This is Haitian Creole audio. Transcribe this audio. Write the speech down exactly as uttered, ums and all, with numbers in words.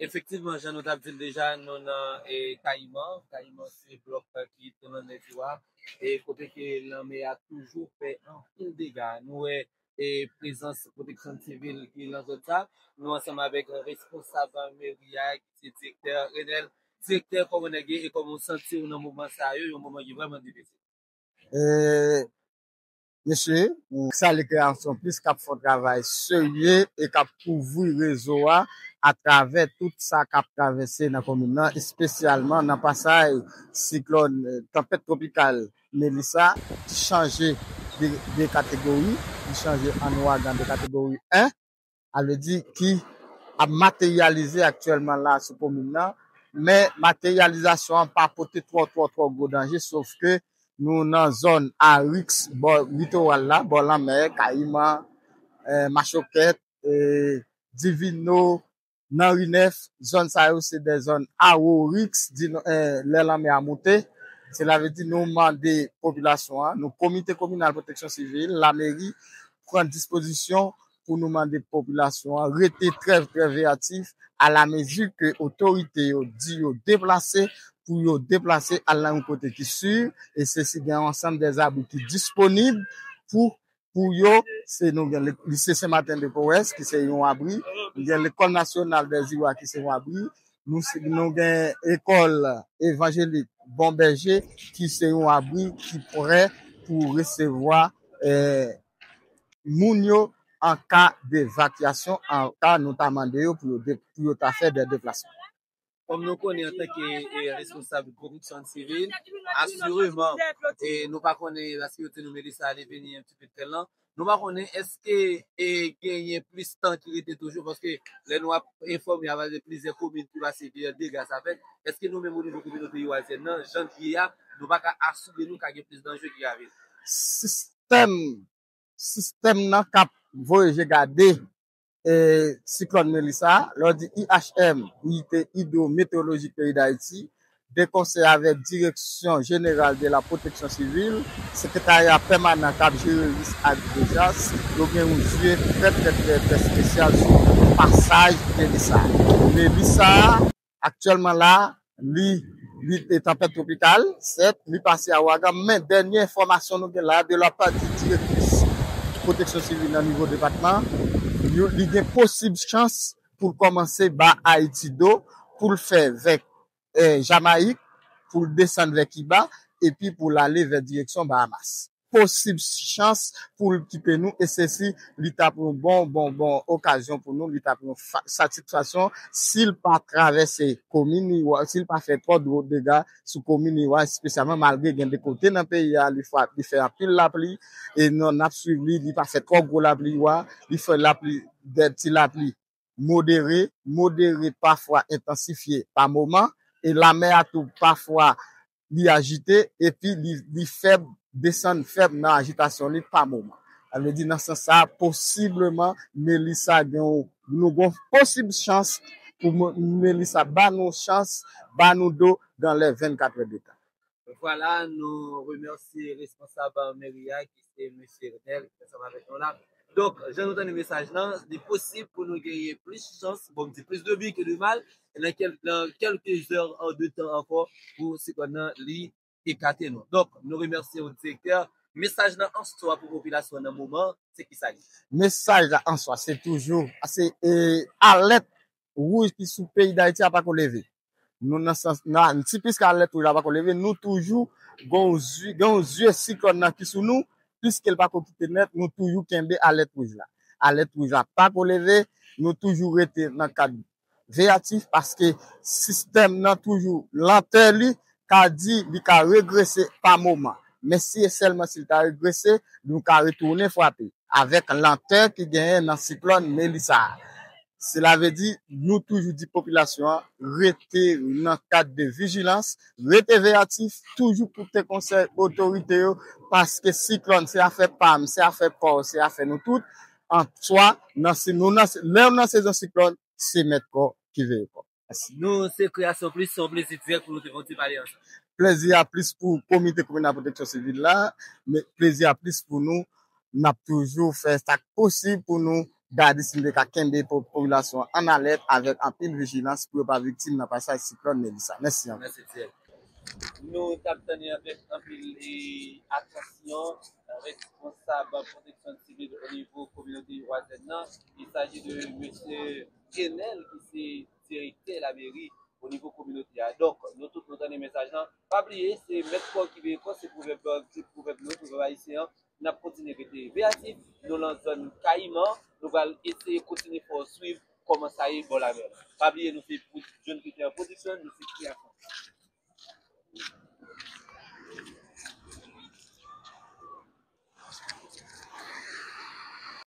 Efektivman, jan nou t ap di l deja, nou nan e, Kayiman. Kayiman se blòk ki tou nan nèt yo a, e kote ke lanmè a toujou fè anpil dega. Nou wè e, prezans pwoteksyon sivil ki nan zòn sa. Nou ansanm avèk responsab meri a, ki se direktè Renel. Direktè, kòman nèg ye e kòman w santi w nan moman sa yo, yon moman ki vrèman difisil? E, mesye, m salye Kreasyon Plis k ap fè yon travay serye e k ap kouvri rezo a atravè tout sa k ap travèse nan komin nan, espesyalman nan pasaj siklòn, e, tanpèt twopikal Melissa, ki chanje de, de kategori, ki chanje an ouragan de kategori en, sa vle di ki ap materyalize aktyèlman la sou komin nan. Men materyalizasyon an pa pote twò, twò, twò gwo danje, sof ke nou nan zòn a risk bò litoral la, bò lanmè, Kayiman, e, Machokèt, e, Divino, nan Ri Nèf, zòn sa yo se de zòn a wo risk, di nou, e, lè lanmè a moute. Sela vle di nou mande popilasyon an, nou Komite Kominal Pwoteksyon Sivil, lameri, pran dispozisyon pou nou mande popilasyon an rete trè, trè veyatif, alamezi ke otorite yo di yo deplase, pou yo deplase al nan yon kote ki si, e se si gen yon ansanm de zabri ki disponib pou, pou yo, se nou gen le- Lise Sen Maten de Powès, ki se yon abri, nou gen Lekòl Nasyonal dè Iwa, ki se yon abri, nou, se- nou gen Ekòl Evanjelik Bon Bèje, ki se yon abri ki prè pou resevwa, e, moun yo an ka devakyasyon, an ka nou ta mande yo pou yo, de- pou yo ta fè de deplasman. Kòm nou konnen antanke e, responsab pwoteksyon sivil, asireman, e, nou pa konnen, paske yo te nonmen li sa ale vini yon ti pit trèl lan, nou pa konnen èske e, genyen plis tan ki rete toujou, paske lè nou ap enfòme avèk plizyè komin ki pase, plizyè dega sa fèt, èske nou menm o nivo kominote iwazyèn nan, jan l ye a, nou pa ka asire nou ka gen plis danje ki ka vini? Sistèm sistèm nan k ap voye je gade e, siklòn Melissa, lè w di I H M, Inite Idwometewolojik Peyi Dayiti, de konsè avèk Direksyon Jeneral de la Pwoteksyon Sivil, Sekretarya Pèmanan k ap jere risk ak dezas, yo gen yon zye trè, trè, trè, trè espesyal sou pasaj Melissa. Melissa, aktyèlman la, li, li e tanpèt twopikal, sèt, li pase a ouragan, men dènye enfòmasyon nou gen la, de la pa di direktris pwoteksyon sivil nan nivo depatman, yo, li gen posib chans pou l kòmanse ba Ayiti do, pou l fè vè, e, Jamayik, pou l desann vè Kiba, epi pou l ale vè direksyon Bahamas. Posib chans pou l kite nou, e se si li t ap yon bon, bon, bon okazyon pou nou, li t ap yon fa- satisfaksyon si l pa travèse komin Iwa, si l pa fè twò dwo dega sou komin Iwa, espesyalman malgre gen de kote nan peyi a li fwa- li fè anpil lapli, e nou n ap swiv li, li pa fè twò gwo lapli Iwa, li fè lapli, de ti lapli modere, modere pafwa entansifye pa moman, e lamè a tou pafwa li ajite, epi li, li fèb, desann fèb nan ajitasyon li pa moman. Sa vle di nan sans sa, posibleman, Melissa gen yon, nou gen yon posib chans pou Mo- Melissa ba nou chans, ba nou do dans les vingt-quatre heures de temps. Vwala, nou remèsye responsab meri a ki se mesye Renel ki ansanm avèk nou la. Donk, jan nou tande mesaj lan, li posib pou nou genyen plis chans, bon, m di plis de byen ke de mal, nan kèl- nan kèlke zè de tan ankò pou siklòn nan li ekate nou. Donk, nou remèsye w, direktè. Mesaj lan an swa pou popilasyon an nan moman, se kisa li ye? Mesaj la an swa, se toujou, se e, alèt wouj ki sou peyi Dayiti a pako leve. Nou nan sans, nan, ti plis ke alèt wouj la pako leve, nou toujou gen yon zye, gen yon zye siklòn nan ki sou nou, piske l pako kite nèt, nou toujou kenbe alèt wouj la. Alèt wouj la pako leve, nou toujou rete nan kad veyatif, paske sistèm nan toujou lantè li ka di li ka regrese pa moman. Men si e sèlman si l ta regrese, nou ka retounen frape avèk lantè ki genyen nan siklòn Melissa a. Sela vle di, nou toujou di popilasyon an rete nan kad de vijilans, rete veyatif, toujou koute konsèy otorite yo, paske siklòn se afè pa m, se afè pa w, se afè nou tout. An swa, nan, si nou nan, lè w nan sezon siklòn, se mèt kò ki veye kò. Nou se Kreyasyon Plis, se yon plezi dirèk pou nou te fè yon ti pale ansanm. Plezi a plis pou Komite Kominal Pwoteksyon Sivil la, men plezi a plis pou nou. N ap toujou fè sa k posib pou nou Gade si nou te ka kenbe po- popilasyon an alèt avèk anpil vijilans pou yo pa viktim nan pasaj siklòn Melissa. Mèsi anpil. Mèsi Thierry. Nou t ap tann avèk anpil e, atansyon responsab pwoteksyon sivil o nivo kominote Wazèn nan. Il s'agit de mesye Kenel ki se direktè lameri o nivo kominote a. Donk, nou tout nou tande mesaj lan. Pa bliye, se mèt kò ki veye kò, se pwovèb, se pwovèb nou, pwovèb ayisyen an. N ap kontinye rete veyatif. Nou lan zòn Kayiman, nou pral eseye kontinye fè w swiv kòman sa ye bò lamè la. Pa bliye, nou se John Peter Production, nou se kreyasyon.